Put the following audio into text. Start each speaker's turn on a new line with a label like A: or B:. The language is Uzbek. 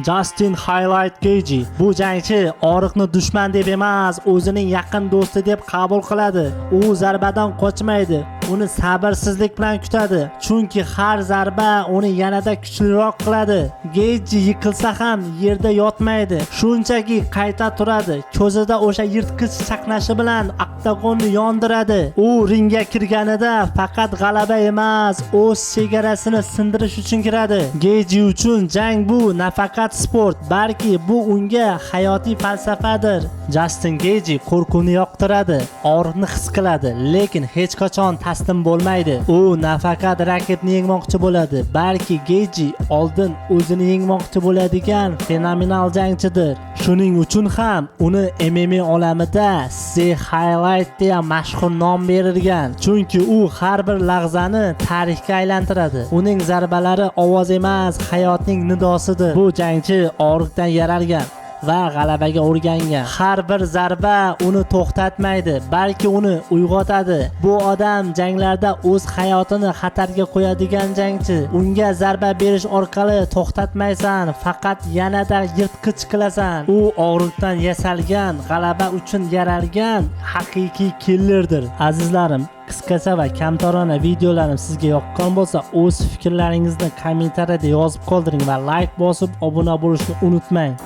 A: Justin Highlight Gaethje. Bu jangchi og'riqni dushman deb emas, o'zining yaqin do'sti deb qabul qiladi. U zarbadan qochmaydi, uni sabrsizlik bilan kutadi, chunki har zarba uni yanada kuchliroq qiladi. Gaethje yiqilsa ham yerda yotmaydi, shunchaki qayta turadi. Ko'zida o'sha yirtqich chaqnashi bilan oktagonni yondiradi. U ringga kirganida faqat g'alaba emas, o'z chegarasini sindirish uchun kiradi. Gaethje uchun jang bu nafaqat sport, balki bu unga hayotiy falsafadir. Justin Gaethje qo'rquvni yoqtiradi, og'riqni his qiladi, lekin hech qachon taslim bo'lmaydi. U nafaqat raqibni yengmoqchi bo'ladi, balki Gaethje oldin o'zini yengmoqchi bo'ladigan fenomenal jangchidir. Shuning uchun ham uni MMA olamida The Highlight deya mashhur nom berilgan, chunki u har bir lahzani tarixga aylantiradi. Uning zarbalari ovoz emas, hayotning nidosidir. Bu jangchi og'riqdan yaralgan va g'alabaga o'rgangan. Har bir zarba uni to'xtatmaydi, balki uni uyg'otadi. Bu odam janglarda o'z hayotini xatarga qo'yadigan jangchi. Unga zarba berish orqali to'xtatmaysan, faqat yanada yirtqich qilasan. U og'riqdan yasalgan, g'alaba uchun yaralgan haqiqiy killerdir. Azizlarim, qisqacha va kamtarona videolarim sizga yoqqan bo'lsa, o'z fikrlaringizni kommentariyada yozib qoldiring va layk bosib obuna bo'lishni unutmang.